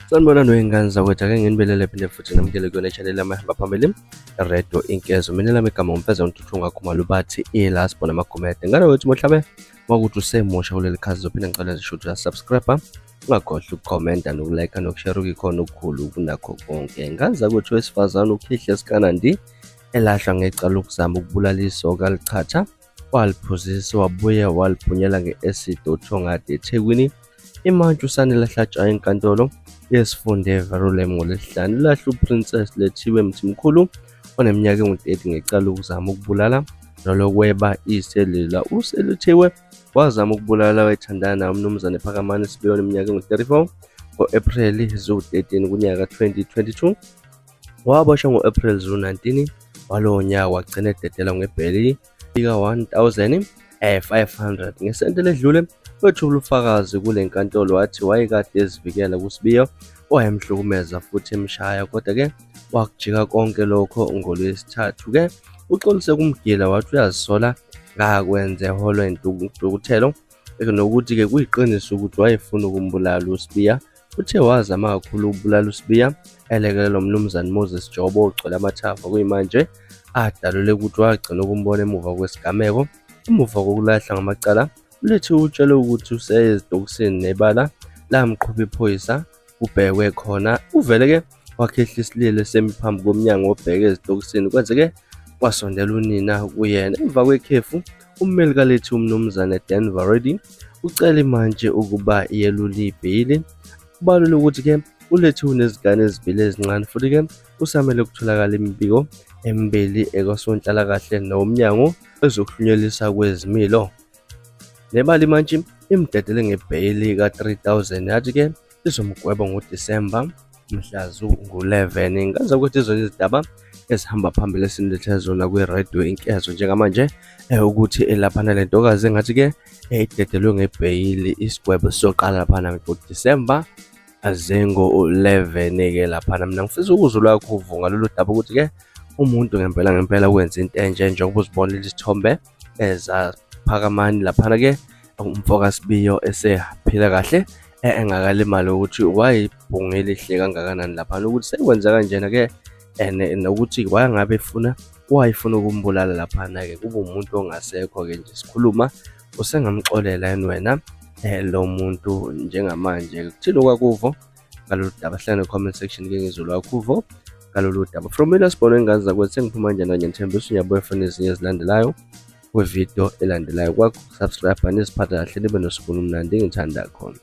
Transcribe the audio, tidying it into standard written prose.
Sanibonani wey'ngane zakwethu, ake nginibelele phinde futhi namukele kuyona i-channel yami ehamba phambili, Radio Inkezo. Mina lami igama nguMfeza Ntuthunga Khumalo, bathi ila sibona amagumede. Ngane wethu mohlabe makuthi usemusha kuleli khasi, zophinde ngicela nje ukuthi uyasubscribe, ungakhohlwa ukukhomenta nokulike nokushare okuyikhona okukhulu kunakho konke. Ngane zakwethu, wesifazane ukhihle sikanandi elahlwa ngecala lokuzama ukubulala isoka lichatha waliphuzisa wabuye waliphunyela nge-acid oThongati eThekwini. Imantshi uSanele Hlatshwayo enkantolo yesifunda eVerulam ngoLwesihlanu ilahle uPrincess Lethiwe Mthimkhulu oneminyaka engu-30 ngecala lokuzama ukubulala nolokweba iselula. USelethiwe wazama ukubulala wayethandana naye uMnumzane Phakamani Sibiya oneminyaka engu-34 ngo-Ephreli ziwu-13 kunyaka ka-2022. Waboshwa ngo-Ephreli ziwu-19 walowo nyaka wagcina ededelwa ngebheli lika-1,500. Ngesonto eledlule wethula ubufakazi kule nkantolo wathi wayekade ezivikela kuSibiya owayemhlukumeza futhi emshaya kodwa-ke wakujika konke lokho ngoLwesithathu-ke. Uxolise kumgila wathi uyazisola ngakwenze eholwa intukuthelo nokuthi-ke kuyiqiniso ukuthi wayefuna ukumbulala uSibiya. Uthe wazama kakhulu ukubulala uSibiya elekelelwa uMnumzane Moses Jobo ogcwele amathafa kuyimanje adalule ukuthi wagcina ukumbona emuva kwesigameko. Emuva kokulahla ngamacala, uLethiwe utshelwe ukuthi useye ezitokisini nebala lamqhuba iphoyisa kubhekwe khona. Uvele-ke wakhehla isililo esemi phambi komnyango obheke ezitokisini kwenzeke kwasondela unina kuyena. Emva kwekhefu, ummeli kaLethiwe uMnumzane Dan Varedi ucele imantshi ukuba yelule ibheyili. Kubalulwe ukuthi-ke uLethiwe unezingane ezimbili ezincane futhi-ke kusamele kutholakale imibiko emibili ekasonhlalakahle nowomnyango wezokuhlunyeleliswa kwezimilo. Nebala imantshi imdedele ngebheyili ka-3000 yathi-ke izomgweba ngoDisemba mhla zingu-11. Ngaze ukuthi izona izindaba ezihamba phambili esinilethe zona kwi-Radio Inkezo njengamanje ukuthi laphana le ntokazi engathi-ke idedelwe ngebheyili isigwebo siyoqala laphana ngoDisemba zingu-11-ke laphana. Mina ngifisa ukuzwa olwakho uvo ngalolu daba ukuthi-ke umuntu ngempela ngempela wenza into enje njengoba uzibonela isithombe ezaphakamani laphana-ke umfoka Sibiyo esephila kahle engakalimali ukuthi wayibhungela ihle kangakanani laphana ukuthi sekwenza kanjena-ke and nokuthi wayengabe efuna wayefuna ukumbulala laphana-ke kube umuntu ongasekho-ke nje sikhuluma usengamxolela yini wena lo muntu njengamanje. Kuthini okwakuvo ngalolu daba? Hlala ne-comment section ke ngizwe lwakho uvo ngalolu daba. From mina sibona ingane zakwethu sengiphuma kanjena ngiyanithembisa ngiyabuya funa ezinye ezilandelayo kwividiyo elandelayo. Kwakho subscribe, niziphathe kahle, nibe nosuku olumnandi ngithanda khona.